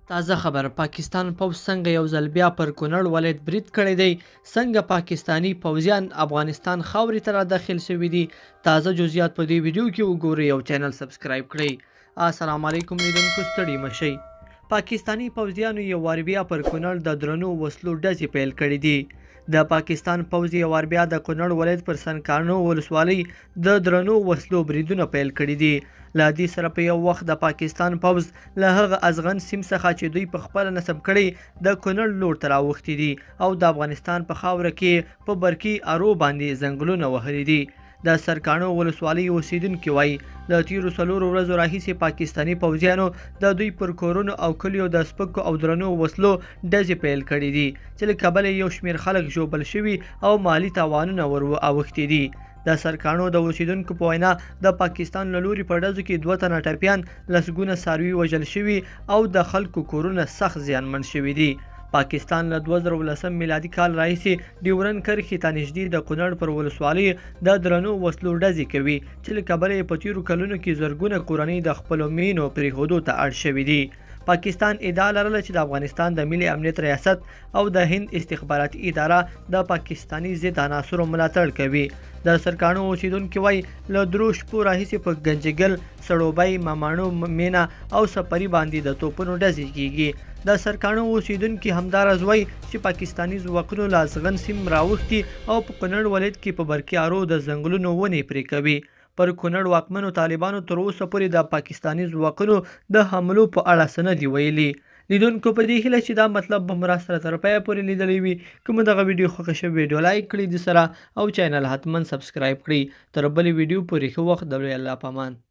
تازه خبر، پاکستان پوځ څنګه یو ځل بیا پر کونړ ولایت برید کړی دی؟ څنګه پاکستاني پوځیان افغانستان خاورې ته را داخل شوي دي؟ تازه جزئیات په دې ویډیو کې وګورئ او چینل سبسکرایب کړئ. السلام علیکم لیدونکو، ستړي مه شئ. پاکستاني پوځیانو یو وار بیا پر کونړ د درنو وسلو ډزې پیل کړې دي. د پاکستان پوځ یو وار بیا د کونړ ولایت پر سنکارنو ولسوالۍ د درنو وسلو بریدونه پیل کړي دي. له دې سره په یو وخت د پاکستان پوځ له هغه ازغن سیم څخه چې دوی په خپله نصب کړی د کونړ لور ته راوښتي دي او د افغانستان په خاوره کې په برقي ارو باندې ځنګلونه وهلي دي. د سرکاڼو ولسوالۍ اوسېدونکي وايي، له تېرو څلورو ورځو راهیسې پاکستاني پوځیانو د دوی پر کورونو او کلیو د سپکو او درنو وسلو ډزې پیل کړې دي، چې له کبله یې یو شمېر خلک ژوبل شوي او مالي تاوانونه ور اوښتي دي. د سرکاڼو د اوسېدونکو په وینا، د پاکستان له لوري په ډزو کې 2 تنه ټپیان، لسګونه څاروي وژل شوي او د خلکو کورونه سخت زیانمن شوي دي. پاکستان له 2010 میلادي کال راهیسې ډیورن کرښې ته نږدې د کونړ پر ولسوالۍ د درنو وسلو ډزې کوي، چې له کبله یې په تېرو کلونو کې زرګونه کورنۍ د خپلو مینو پرېښودو ته اړ شوي دي. پاکستان ادعا لرله چې د افغانستان د ملي امنیت ریاست او د هند استخباراتي اداره د پاکستاني ضد عناصرو ملاتړ کوي. د سرکاڼو اوسېدونکي وايي، له 3 شپو راهیسې په ګنجګل، سړوبی، ماماڼو مینه او سپري باندې د توپونو ډزې کیږي. د سرکاڼو اوسېدونکي همداراز وايي چې پاکستاني ځواکونو له ازغن سیم راوښتي او په کونړ ولایت کې په برقي ارو د ځنګلونو ونې پرې کوي. پر کونړ واکمنو طالبانو تر اوسه پورې د پاکستاني ځواکونو د حملو په اړه څه نه دي ویلي. لیدونکو، په دې هیله چې دا مطلب به مو راسره تر پایه پورې لیدلی وي. که مو دغه ویډیو خوښه شوې، ویډیو لایک کړئ د سره او چینل حتما سبسکرایب کړئ. تر بلې ویډیو پورې ښه وخت، د لوی الله پامان.